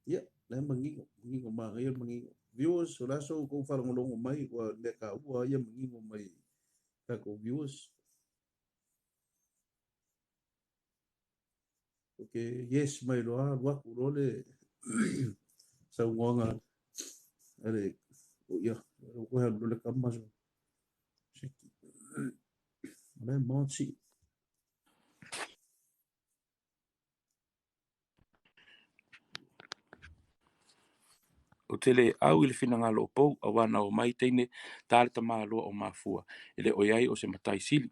Ia, la e manino, manino manaia le manino. Viewers, o le a sa outou faalogologo mai, ua mea taua ia manino mai tatou viewers. Ok, yes mai loa, alu atu loa le saunoaga a le, o ia, o koe alu loa le kama so. O la e maoti. Ou te le au i le finagalo o Pou, auā na omai teine ta le tamaloa o Mafua, e le o i ai o se matai sili.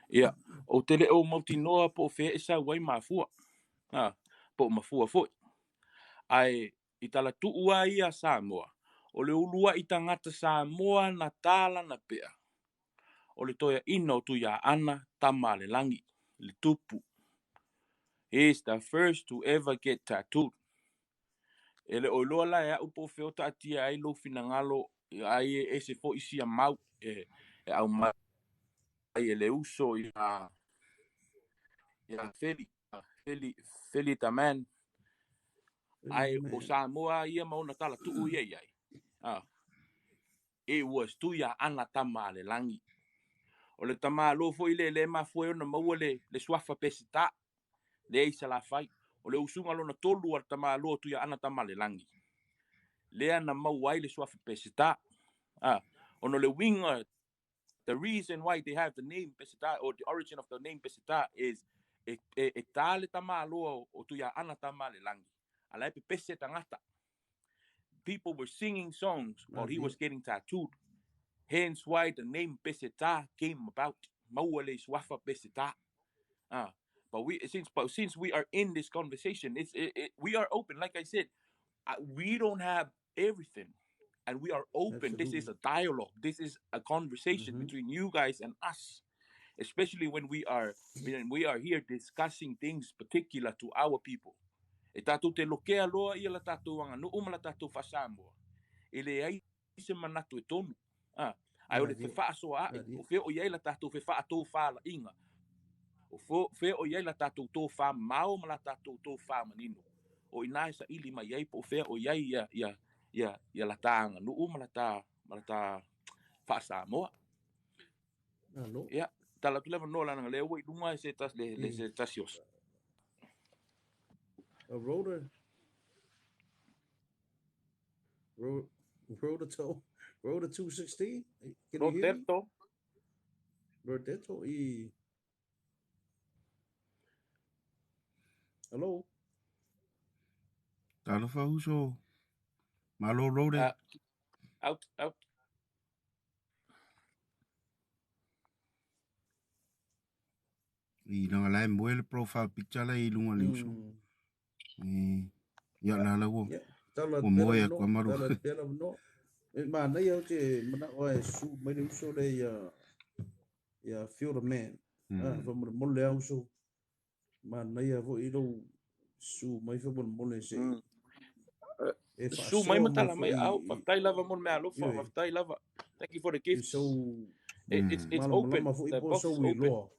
Ia, ou te le o mautinoa po o fea e sau ai Mafua, a, po o Mafua foi. Ae i talatuu lava ia a Samoa, o le uluai tagata Samoa na ta lana pea, o le toeaina o Tuiaana tama a le lagi, le tupu. He is the first to ever get tattooed. E le o iloa la e au po o fea o taatia ai lou finagalo ai e ese foi sia mau e aumai e le uso ia Feli, Feli, Feli the man. Ae o Samoa ia ma ona talatuu ia i ai. Ah. It was Tuiaana tama a le lagi. O le tamāloa foi lea lea e mafua ai ona maua le, le suafa Peseta, lea i Salafai. O le usuga lona tolu a le tamāloa Tuiaana tama a le lagi, lea na maua ai le suafa Peseta. Ah, ona o le uiga, the reason why they have the name Peseta, or the origin of the name Peseta is, e, e, e tā le tamāloa o Tuiaana tama a le lagi, a la e pepese tagata. People were singing songs while he was getting tattooed. Hence why the name Peseta came about. Maua le suafa Peseta. Ah, but we since but since we are in this conversation, it's it, it, we are open. Like I said, we don't have everything, and we are open. This is a dialogue. This is a conversation between you guys and us. Especially when we are when we are here discussing things particular to our people. E tatou te lokea loa ia la tatou aganuu ma la tatou faa-Samoa, e leai se manatu e tonu. A, ae o le fefaasoaai, o fea o i ai la tatou fefaatofalaiga, o fea o i ai la tatou tofamamao ma la tatou tofamanino, o i ina e saili mai ai po o fea o i ai ia, ia, ia, ia la ta aganuu ma la ta, ma la ta faa-Samoa. Malo. Ia, tala atu le avanoa leaga lea ua i luga e se tasi, le, le se tasi o A rotor. Ro, rotor to, rotor 216. Can you hear me? Roberto. Roberto e Hello. Talofa uso. Malo Rode. Out, out. I langa la e moe le profile picture la i lunga le uso. I ia la la ua. Yeah. Tala Ua moe aku a maru. Tala pela no. E manaia o te mana'o e su mai le uso le ia ia Feel the Man. Ah, faamolemole a uso. Manaia foi lou su mai faamolemole se e Su mai faasoa ma mai tala mai foi au, i faafetai lava mo le meaalofa, ioe, faafetai lava. Thank you for the i gifts. sou It, it's it's open. malamalama foi The po o box sou is open. iloa.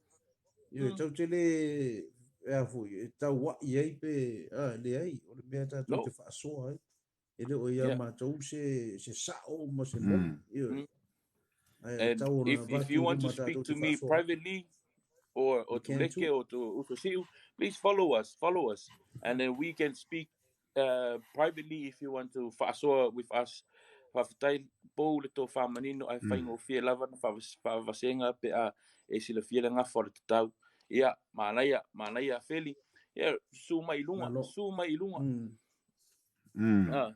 Ioe, tatou te le e a foi, e taua'i ai pe a leai, o le mea tatou No. te faasoa ai. E le o ia matou se se sa'o ma se moni. Ioe. Ae And tatau ona if avatu you i want to luma speak tatou to te me faasoa. privately or We to can Leke too. or to Usosiu, please follow us, follow us, and then we can speak privately if you want to faasoa with us. Faafetai pou le tofa manino ae faigofie lava na faavasega pe a e silafia le gafa o le tatau. Ia, manaia, manaia Feli. Ia, su mai i luga, Malo. su mai i luga. Ah.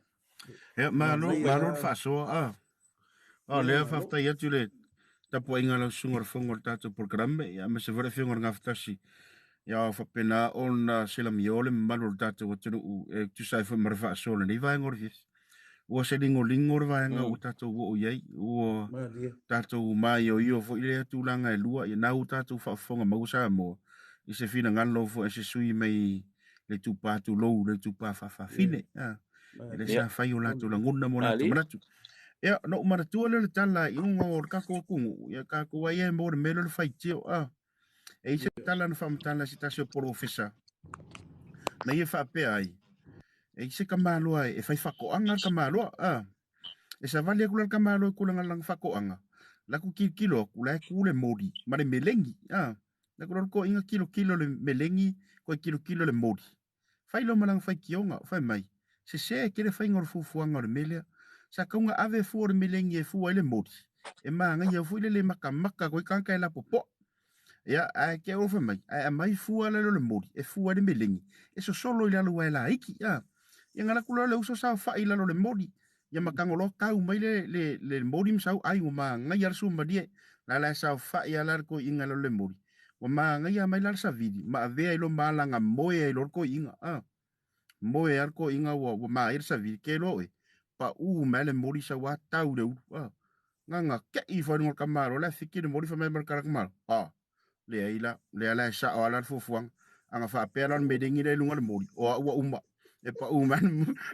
Ia, malo, Manaia. malo le faasoa. Ah. Ah, lea Malo. faafetai atu le tapuaiga a lau susuga o le fofoga o le tatou polokalame, ia aemaise foi le afioga o le Gafatasi. Ia o faapena ona selamio le mamalu o le tatou atunuu e tusa ai foi ma le faasoa o lenei vaega o le fiafi. Ua se ligoligo le vaega ua tatou oo i ai, ua Malie. tatou maioio foi lea tulaga e lua, ia na ua tatou faafofoga maua Samoa i se finagalo foi a se sui mai le itupa tulou, le itupa faafafine. Ah, e le sa fai o latou lagona ma o latou manatu. Ia, na ou manatua lea o le tala i luga o le tatou atunuu, ia tatou ai e mo le mea lea o le faitio. Ah, e i se tala na faamatala e se tasi o polofesa, na ia faapea ai, E i se tamaloa e fai faatoaga le tamaloa, a. E savali atu la le tamaloa i tulaga o lana faatoaga, la ku tilotilo atu, la e tu le moli ma le melegi, a. La ku toeaiina tilotilo le melegi, toe tilotilo le moli. Fai loa ma lana faitioga, fai mai, sese tele faiga o le fuafuaga o le mea lea. Sa tatau ona ave fua o le melegi e fua ai le moli, e manaia foi le le matamata atu ai tagata e lapopoa. Ia, ae te i fai mai, ae aumai fua la lea o le moli e fua ai le melegi, e sosolo i lalo aua e laiti. A. Ia ona alu atu loa le uso saofai i lalo o le moli, ia ma tago loa tau mai le, le, le moli ma sau ai ua manaia le suamalie. La la e saofai lava la le toeaina i lalo o le moli, ua manaia mai la le savili ma avea ai loa ma alaga moe ai loa le toeaina. A. Moe lava le toeaina ua, ua maea le savili, ke loa oe, pau mai le moli sau a tau i le ulu. A. Gaga tei ifo ai luga o le tamaloa la e fiki le moli fai mai ma le tala tamaloa. A. Leai la, lea la e sao lava la le fuafuaga. A na faapea la o le melegi lea i luga o le moli, o au ua uma. E pau mai,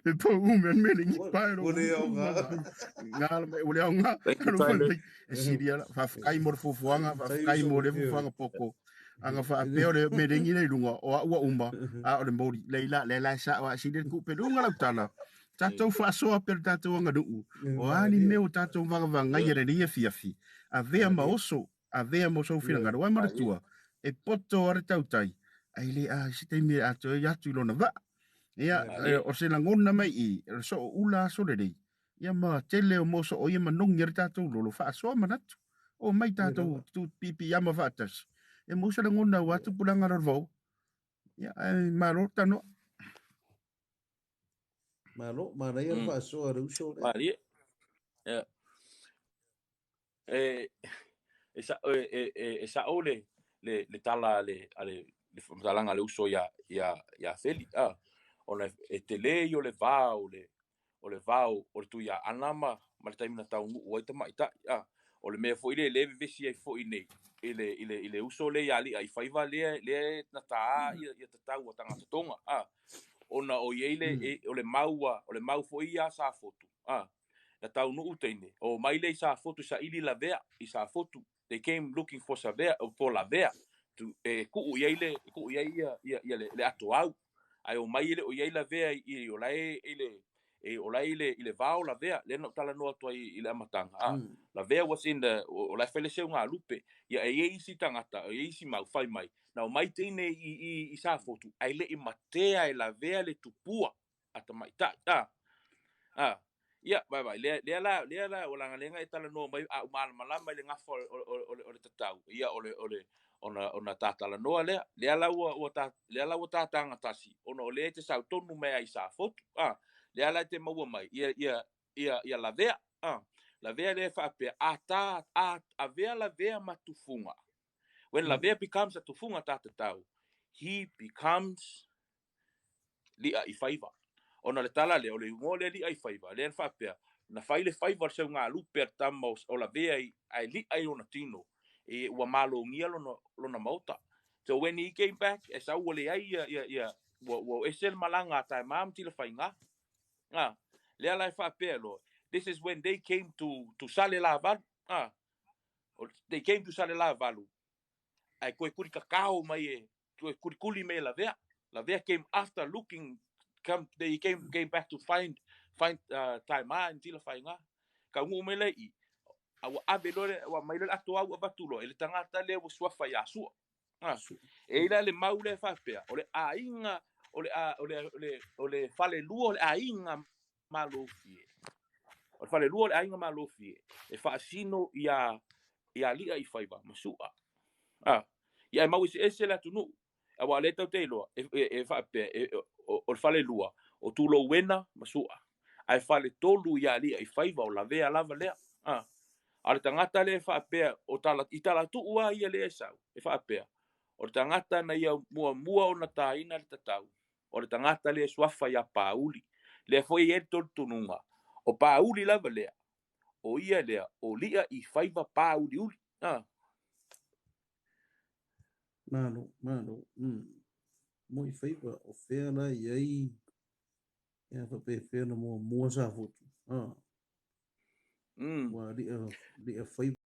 e pau mai le melegi pae lo. Ua le aoga. Ngalo mai, ua le aoga. Thank you, Tyler. E sili ala, faafetai mo le fuafuaga, faafetai mo le fuafuaga poto. A na faapea o le melegi lea i luga, o au ua uma, a o le moli. Leai la, lea la e sao lava, e sili le tupe luga lau tala. Tatou faasoa pea le tatou aganuu. O a ni mea ua tatou vagavagaia i lenei afiafi, avea ma oso, avea ma sou finagalo. Aua e manatua, e poto lava le tautai, ae le a se taimi e atoa ai atu i lona vaa. Ia, o se lagona mai i, o le soo ula aso lelei, ia ma tele o mo soo ia manogi ai le tatou lolo, faasoa manatu. O mai tatou tuupiipiiama faatasi, e maua se lagona aua tupulaga lalovaoa. Ia, ae malo le tanoa. Malo, manaia le faasoa a le uso lea. Malie. Ia. E, e, sa, e, e, e, e sa'o le, le, le tala a le, a le, le faamatalaga a le uso ia, ia, ia Feli, a, ona e tele ia o le va o le, o le va o, o le Tuiaana ma, ma le taimi na taunuu ai tamaitai, a. O le mea foi lea lea e vevesi ai foi nei i le, i le, i le uso lea ia Li'aifaiva lea, lea na tā ia, ia tatau a tagata Tonga, a. Ona o i ai le, e, o le mau a, o le mau foi ia a Safotu, a. Na taunuu teine, o mai lea i Safotu saili Lavea i Safotu, they came looking for Savea, for Lavea, to, e tuu i ai le, e tuu i ai ia, ia, ia le, le atoau. Ae o mai e le o i ai Lavea i, i, o la e, i le, e, o la e i le, i le vao Lavea, lea na ou talanoa atu ai i le amataga, a. Lavea was in the, o, o la e fai le seugalupe. Ia, e i ai isi tagata, e i ai isi mau fai mai, na omai teine i, i, i Safotu, ae le i matea e Lavea le tupua a tamaitai, a. A. Ia, vaevae, lea, lea la, lea la, ua lagalega e talanoa mai, a ou malamalama i le gafa o, o, o, o, le, o le tatau, ia, o le, o le, ona, ona ta talanoa lea. Lea la ua, ua ta, lea la ua ta tagatasi, ona o lea e te sau tonu mai ai i Safotu, a. Lea la e te maua mai, ia, ia, ia, ia Lavea, a. Lavea lea e faapea, a ta, a avea Lavea ma tufuga. When Lavea becomes a tufuga ta tatau, he becomes Li'aifaiva. Ona o le tala lea, o le igoa lea Li'aifaiva, lea na faapea, na fai le faiva o le seugalupe a le tama o Lavea i, ae li'a i lona tino, e, ua malogia lona, lona maota. So when he came back, e sau ua leai ia, ia, ia, ua, ua ese le malaga a Taema ma Tilafaiga. A, lea la e faapea loa, this is when they came to, to Salelavalu. A, they came to Salelavalu, ae toe kulikakao mai e, toe kulikuli mai e Lavea. Lavea came after looking, come, they came, came back to find, find uh, Taema and Tilafaiga. Kaunuu mai lea i i, a ua ave loa le, ua aumai loa le ato au avatu loa e le tagata lea ua suafa ia Sua. Ha. E i la le mau lea e faapea, o le aiga, o le, o le, o le, o le falelua o le aiga Malofie. O le falelua o le aiga Malofie e faasino ia ia Li'aifaiva ma Su'a. A, ia e mau eseese le atunuu, aua o lea tatou te iloa, e, e, e faapea, e, o, o le falelua, o Tulouena ma Su'a. Ae faletolu ia Li'aifaiva, o Lavea lava lea. A, a o le tagata lea e faapea, o tala, i talatuu lava ia lea e sau, e faapea, o le tagata na ia muamua ona tāina le tatau, o le tagata lea e suafa ia Pāuli. Lea foi e i ai le talitonuga, o Pāuli lava lea, o ia lea, o Li'aifaiva Pāuliuli. A. Malo, malo. Mm. Moi faiva, o fea la i ai, ia faapefea na muamua Safotu. A. Mm. Ua li'a, li'a faiva.